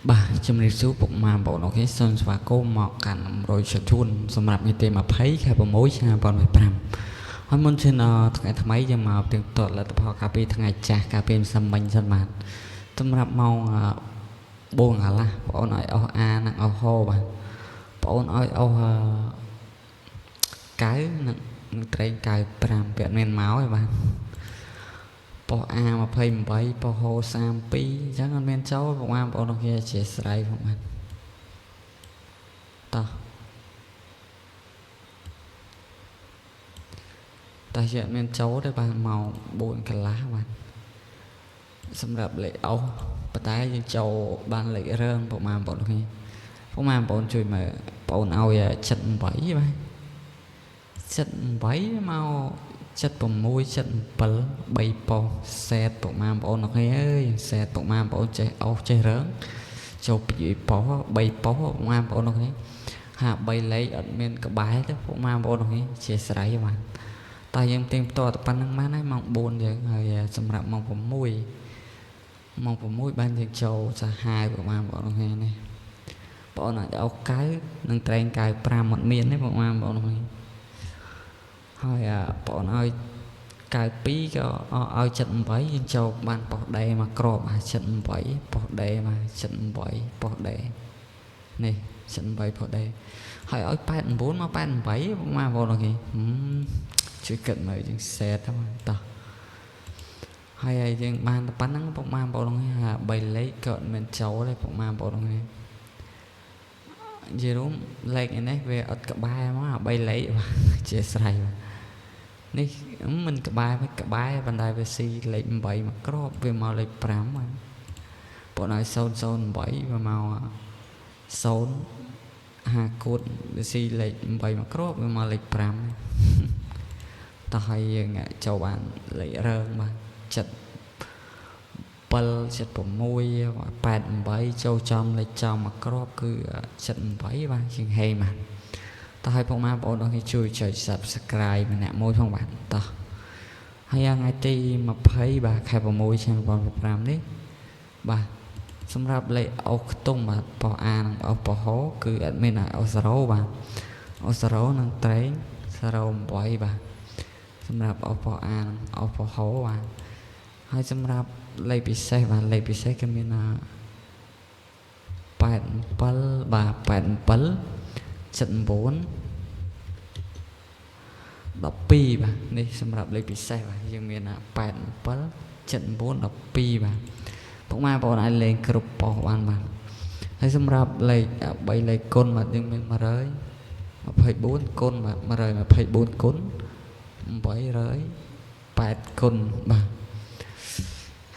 បាទជំរាបសួរពុកម៉ែបងប្អូន OK សូមស្វាគមន៍មកកាន់100ជូនសម្រាប់ថ្ងៃទី20ខែ6ឆ្នាំ2025ហើយមុនឈានដល់ថ្ងៃថ្មីយើងមកផ្ទៀងផ្ទាត់លទ្ធផលកាលពីថ្ងៃចាស់កាលពីម្សិលមិញសិនបាទសម្រាប់ម៉ោង4កន្លះបងអូនឲ្យអស់អានិងអស់ហោបាទបងអូនឲ្យអស់កៅនិងត្រេង95ពាក់មានមកឯបាទប៉ុស A28 ប៉ុសហ32អញ្ចឹងអត់មានចូលពុកម៉ែបងប្អូនគ្នាអធិស្ឋានផងបាទតោះតោះជាអត់មានចូលទេបាទម៉ោង4កន្លះបាទសម្រាប់លេខអស់ប៉ុន្តែយើងចូលបានលេខរើងពុកម៉ែបងប្អូនគ្នាពុកម៉ែបងប្អូនជួយមើលបងប្អូនឲ្យ78បាទ78មក76 77 3ប៉ុសសេតពុកម៉ែបងប្អូនអរគ្នាអើយសេតពុកម៉ែបងប្អូនចេះអស់ចេះរើងចូល2ប៉ុស3ប៉ុសពុកម៉ែបងប្អូនអរគ្នា53លេខអត់មានក្បែរទេពុកម៉ែបងប្អូនអរគ្នាជាស្រ័យបាទតើយើងផ្ទៀងផ្ទាត់តែប៉ុណ្្នឹងបានហើយម៉ោង4យើងហើយសម្រាប់ម៉ោង6ម៉ោង6បានយើងចូលសាហាវពុកម៉ែបងប្អូនអរគ្នានេះបងប្អូនអាចអស់9និងត្រែង95អត់មានទេពុកម៉ែបងប្អូនអរគ្នាហើយបងប្អូនឲ្យ92ក៏ឲ្យ78យើងចូលបានប៉ុសដេមកក្រប78ប៉ុសដេមក78ប៉ុសដេនេះ78ប៉ុសដេហើយឲ្យ89មក88បងប្អូនអូខេជួយគិតមើលយើងសេតហ្នឹងតោះហើយយើងបានតែប៉ុណ្្នឹងពុកម៉ែបងប្អូន3លេខក៏អត់មានចូលទេពុកម៉ែបងប្អូននិយាយរួមលេខនេះវាអត់ក្បែរមក3លេខបាទជាស្រ័យបាទនេះមិនក្បែរមិនក្បែរប៉ុន្តែវាស៊ីលេខ8មកក្របវាមកលេខ5បាទបងឲ្យ008វាមក0 5គូតវាស៊ីលេខ8មកក្របវាមកលេខ5តោះហើយយើងចូលបានលេខរើងបាទ7 76 88ចូលចំលេខចំមកក្របគឺ78បាទជាងហេងបាទតោះឲ្យពុកម៉ែបងប្អូនអរគ្នាជួយចុច Subscribe ម្នាក់មួយផងបាទតោះហើយថ្ងៃទី20បាទខែ6ឆ្នាំ2025នេះបាទសម្រាប់លេខអុសខ្ទង់បាទប៉ុសអានិងអុសប៉ុសហោគឺអត់មានឲ្យអុស0បាទអុស0និងត្រេង08បាទសម្រាប់អុសប៉ុសអានិងអុសប៉ុសហោបាទហើយសម្រាប់លេខពិសេសបាទលេខពិសេសគឺមាន87បាទ87 79 12បាទនេះសម្រាប់លេខពិសេសបាទយើងមាន87 79 12បាទពុកម៉ែបងប្អូនអាចលេងគ្រប់ប៉ុសបានបាទហើយសម្រាប់លេខ3លេខគុណបាទយើងមាន124គុណបាទ124គុណ808គុណបាទ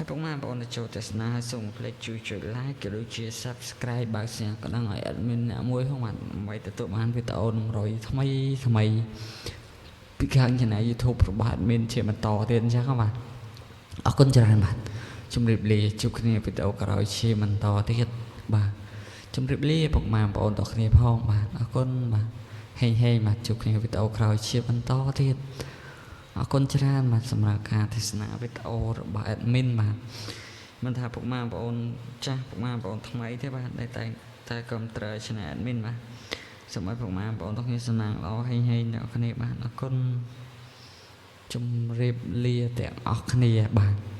ហើយពុកម៉ែបងប្អូនចូលទស្សនាហើយសូមកុំភ្លេចជួយចុច like ក៏ដូចជា Subscribe បើកសញ្ញាកណ្ដឹងឲ្យ admin អ្នកមួយផងបាទដើម្បីទទួលបានវីដេអូតម្រុយថ្មីថ្មីពីខាង Channel YouTube របស់ admin ជាបន្តទៀតអញ្ចឹងបាទអរគុណច្រើនបាទជំរាបលាជួបគ្នាវីដេអូក្រោយជាបន្តទៀតបាទជំរាបលាពុកម៉ែបងប្អូនទាំងគ្នាផងបាទអរគុណបាទហេងហេងបាទជួបគ្នាវីដេអូក្រោយជាបន្តទៀតអរគុណច្រើនបាទសម្រាប់ការទស្សនាវីដេអូរបស់ admin បាទមិនថាពុកម៉ែបងប្អូនចាស់ពុកម៉ែបងប្អូនថ្មីទេបាទដែលតែតែគ្រប់គ្រង channel admin បាទសូមឲ្យពុកម៉ែបងប្អូនទាំងគ្នាសំណាងល្អហេងហេងអ្នកគ្នាបាទអរគុណជំរាបលាទាំងអស់គ្នាបាទ។